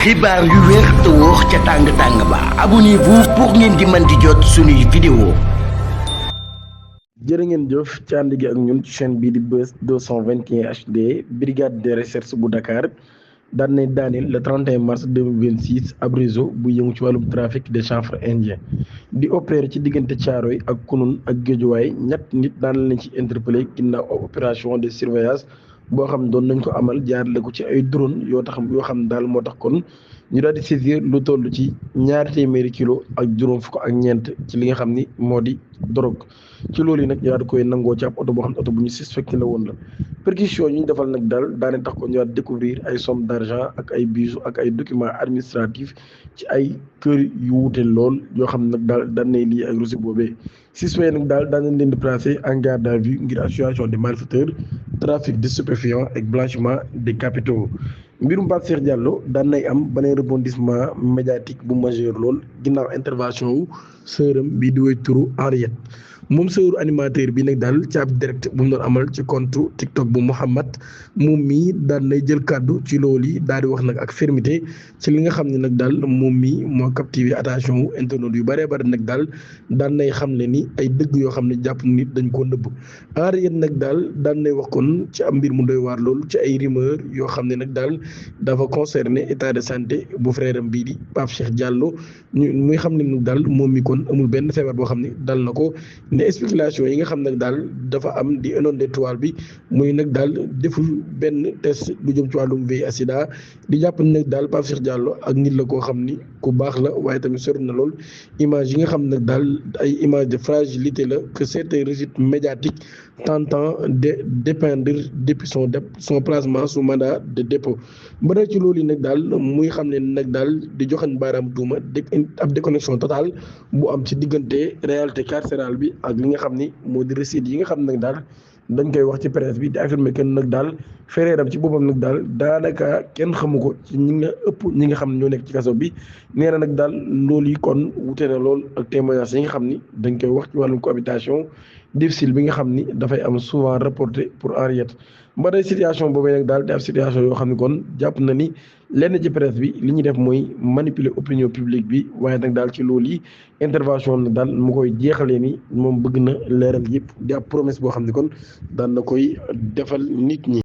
xibaar yu wér te wóor ca tàng-tàng ba abonnez-vous pour ngeen di mën di jot suñuy vidéo. jërë ngeen jëf ci ànd gi ak ñun ci chaîne bii di Buzz 221 HD brigade de recherche bu Dakar daan nañ daaneel le 31 mars 2026 ab réseau bu yëngu ci wàllum trafic de chanvre indien di opérer ci diggante Thiaroye ak Kounoune ak Guédiawaye ñett nit daan lañ ci interpellé ginnaaw opération de surveillance boo xam doon nañ ko amal jaarale ko ci ay drone yoo xam daal moo tax kon ñu daal di saisir lu toll ci ñaari téeméeri kilo ak juróom fukk ak ñeent ci li nga xam ni moo di drogue ci loolu yi nag ñu daal di koy nangoo ci ab oto boo xam ne oto bu ñu suspecté la woon la perquisition yi ñu defal nag daal daane tax ko ñu daal di découvrir ay somme d'argent ak ay bijoux ak ay documents administratifs ci ay kër yu wuute lool yoo xam nag daal daan nay lii ak reçu boobee suspect nag daal daan nañ leen di placé en garde à vue ngir association des malfaiteurs trafic de stupéfiants ak blanchiment des capitaux. mbirum Pape Cheikh Diallo daan nay am beneen rebondissement médiatique bu majeur lool ginnaaw intervention wu sëram bii di woy turu Henriette moom sëru animateur bi nag daal ci ab direct bu mu doon amal ci compte TikTok bu Mouhamad moom mii daan nay jël kàddu ci loolu yi daal di wax nag ak fermeté ci li nga xam ne nag daal moom mii moo captivé attention wu internet yu bëree bëri nag daal daan nay xam ne ni ay dëgg yoo xam ne jàpp nit dañ koo nëbb Henriette nag daal daan nay wax kon ci am mbir mu doy waar loolu ci ay rumeur yoo xam ne nag daal dafa concerné état de santé bu frère am bii di Pape Cheikh Diallo muy xam ne nag daal moom mi kon amul benn feebar boo xam ne dal na ko ne spéculation yi nga xam nag daal dafa am di inondé toile bi muy nag daal deful benn test lu jëm ci wàllum VIH sida di jàpp ne nag daal Pape Cheikh Diallo ak nit la koo xam ni ku baax la waaye tamit sori na lool image yi nga xam nag daal ay image de fragilité la que certains récits médiatiques tentant de dépeindre depuis son placement sous mandat de dépôt ba ci loolu yi nag daal muy xam ne nag daal di joxañ baaraam tuuma ab déconnexion totale bu am ci diggante réalité carcérale bi ak li nga xam ni moo di récits yi nga xam nag daal dañ koy wax ci presse bi di affirmer kenn nag daal fereeram ci boppam nag daal daanaka kenn xamu ko ci ñi nga ëpp ñi nga xam ne ñoo nekk ci kaso bi nee na nag daal loolu yi kon wute na lool ak témoignage yi nga xam ni dañ koy wax ci wàllum cohabitation difficile bi nga xam ni dafay am souvent reporté pour Henriette ba day situation boobee nag daal di ab situation yoo xam ne kon jàpp na ni lenn ci presse bi li ñuy def mooy manipuler opinion publique bi waaye nag daal ci loolu yi intervention nag daal mu koy jeexalee ni moom bëgg na leeral yëpp di ab promesse boo xam ne kon daan na koy defal nit ñi.